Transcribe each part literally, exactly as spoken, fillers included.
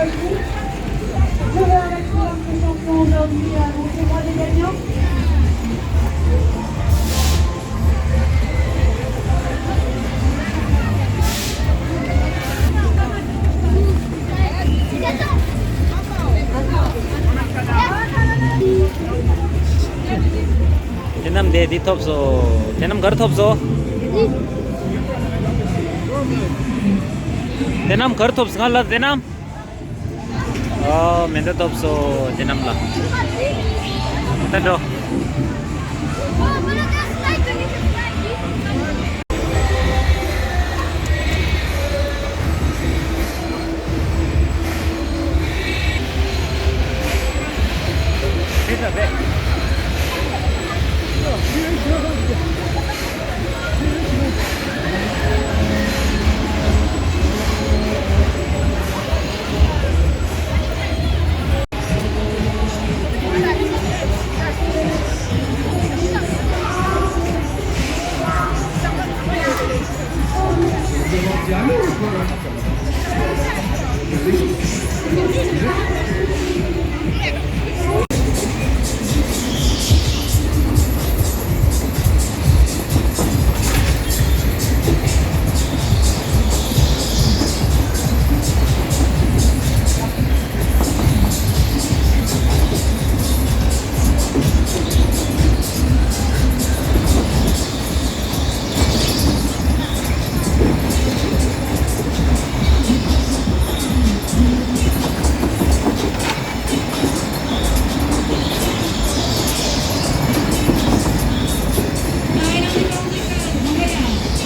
Pour le maximum de champions aujourd'hui, annoncez-moi les gagnants. དེ་རྣམས་དེ་འདི་ཐོབ་སོ། དེ་རྣམས་གར་ཐོབ་སོ། དེ་རྣམས་གར་ཐོབ་སོ། ང་ལ་དེ་རྣམས། ཨོ། མེ་མདའ་ཐོབ་སོ། དེ་རྣམས་ལ། ད་འགྲོ།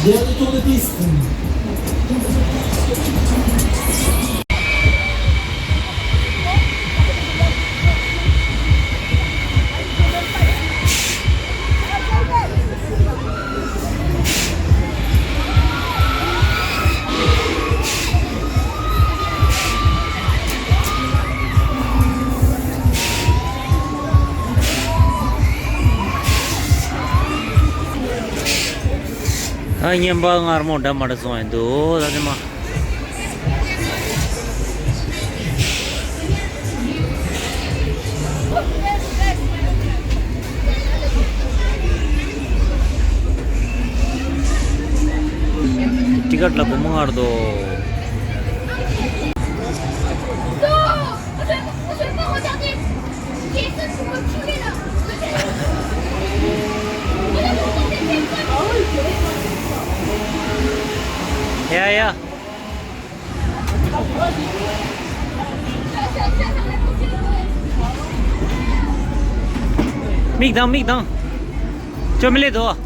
Dernier tour de piste. ཨ། བརྙན་པ་མངར་མོ་འདྲ་མ་འདྲ་བཟོ་ཡིན་འདུག་ད་དེ་མ། ཊི་ཀེ་ཊི་ལ་སྒོར་མོ་མངར་འདུག་ཡ་ཡ། མིག་གདངས། མིག་གདངས། ཅོ་མི་ལེ་དོ།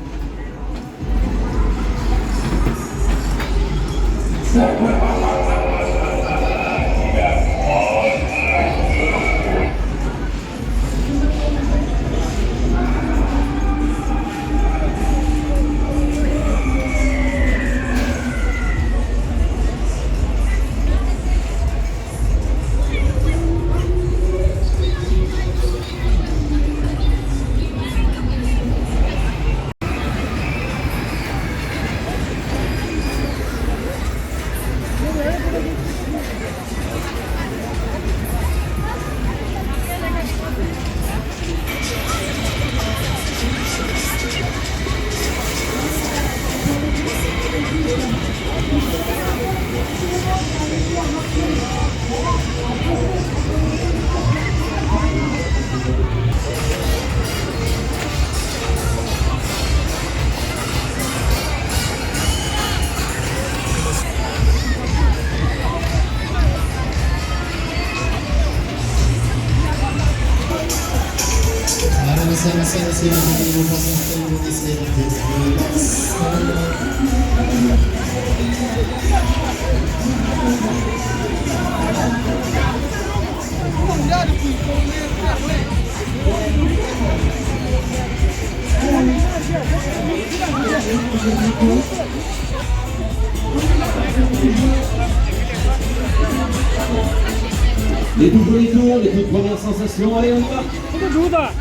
Les plus jolis tours, les plus premières sensations, allez, on y va.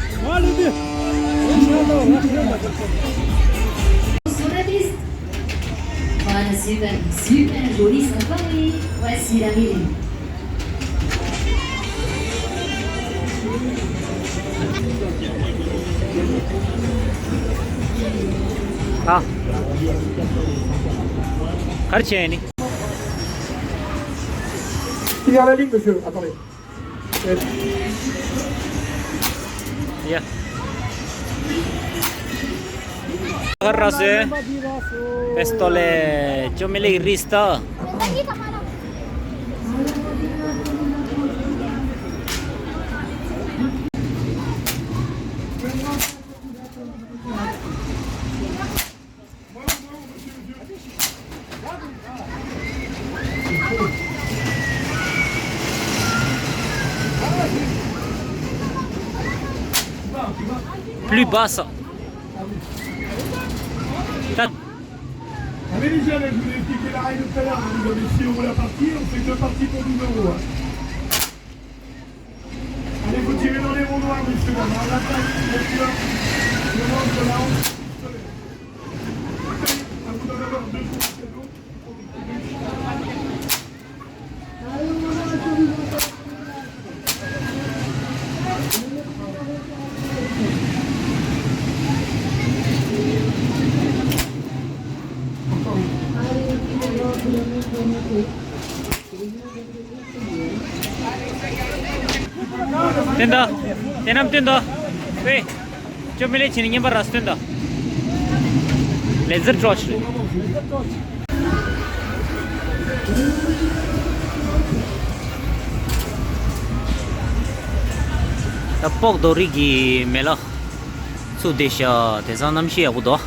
Voilà, super, super jolie safari. Voici la mine. ཨ། ག་རེ་བྱས་ནི། Il y a la ligne, monsieur. Attendez. ཡ། ཧར་ར་སེ། པེ་སྟོ་ལེ། ཅོ་མི་ལེ་རིས་ཏ། Plus bas. T'as- Allez, les jeunes, je vous ai expliqué la règle tout à l'heure, hein, vous avez six euros la partie, on fait deux parties pour douze euros, hein. Allez, vous tirez dans les ronds noirs, messieurs, dames, hein, la taille, les couleurs, le noir, le blanc, le violet. Allez, à vous d'en avoir deux pour un cadeau. སྟོན་ད། དེ་རྣམས་སྟོན་ད། ཝེ། ཅོ་མི་ལེ་ཆི་ནི་ཉན་པ་ར་སྟོན་ད། ལེ་ཛར་ཊོར་ཆི་རེད། ད་སྤོག་རྡོ་རིགས་ཀྱི་མེ་ལ་ཚུགས་བསྡད་ཤག་དེང་སང་གནམ་གཤིས་ཡག་པོ་འདུག་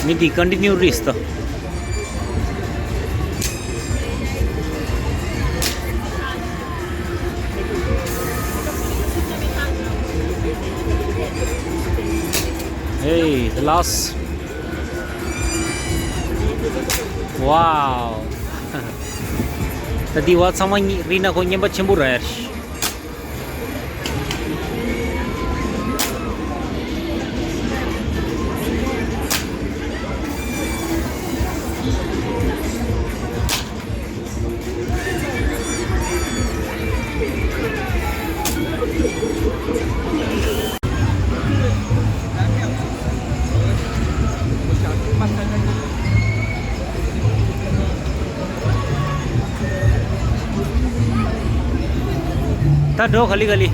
མི་འདི་ཀོན་ཊི་ནིའུ་རེད་ད། Hey, the last. Wow. ད་འདི་བ་ཚང་མ་རིལ་ན་ཁོ་ཉན་པ་ཆེན་པོ་རེད། ད་འགྲོ་ག་ལེ་ག་ལེ།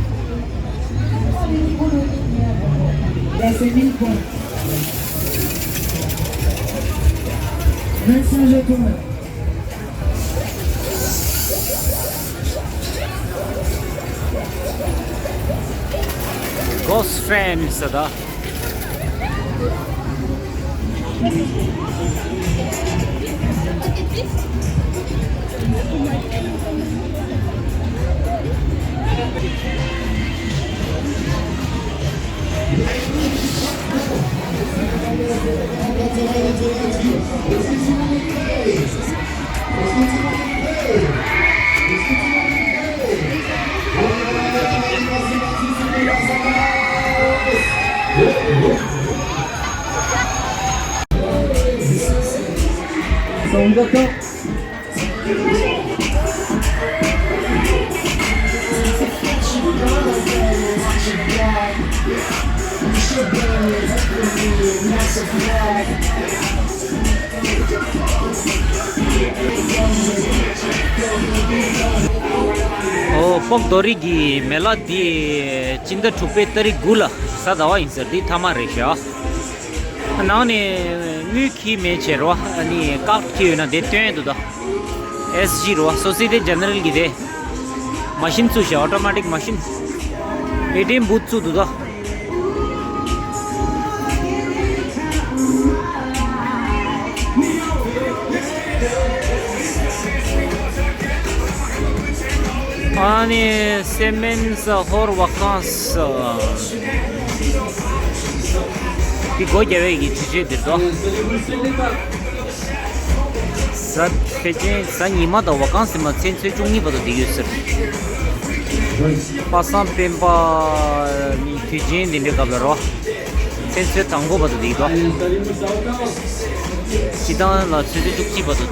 Vingt-cinq jetons. Ghost friends ཟེར་ད། ཨོ། སྤོག་རྡོ་རིགས་ཀྱི་མེ་ལ་འདི་སྤྱི་ཟླ་དྲུག་པའི་ཏ་རིག་དགུ་ལ་གཟའ་ཟླ་བ་ཡིན་ཟེར། འདི་མཐའ་མ་རེད་ཤག་ནང་ནས་དངུལ་འཁྱེར་མེད་བྱས་རོ། ཨ་ནི་ཀར་ཌི་འཁྱེར་ཡོད་ན་དེ་སྟོན་ཡས་འདུག་ད། ཨེས་ཇི་རོ། སོ་སི་ཏེ་ཇེ་ནེ་རལ་གྱི་དེ། མ་ཤིན་བཙུགས་ཤག་ཨོ་ཊོ་མེ་ཊིག་མ་ཤིན། ཨེ་ཊི་ཨེམ་བུ་ཐི་བཙུགས་འདུག་ད། ཨ་ནི་སེ་མེན་ས་ཧོར་བ་ཁང་ས། འདི་སྒོ་རྒྱབ་པའི་གི་དུས་ཚོད་འདིར་དོ། གཟའ་ཕལ་ཆེར་གཟའ་ཉི་མ་དང་བ་ཁང་ས་མ་མཚན་ཚོད་བཅུ་གཉིས་བར་དུ་འདི་ཡོད་ཟེར། པ་སངས་སྤེན་པ་དུས་ཆེན་འདི་འདྲའི་སྐབས་ལ་རོ། མཚན་ཚོད་དང་པོ་བར་དུ་འདི་དོ། སྤྱི་བཏང་ལ་ཚོད་ཚོད་བཅུ་གཅིག་བར་དུ།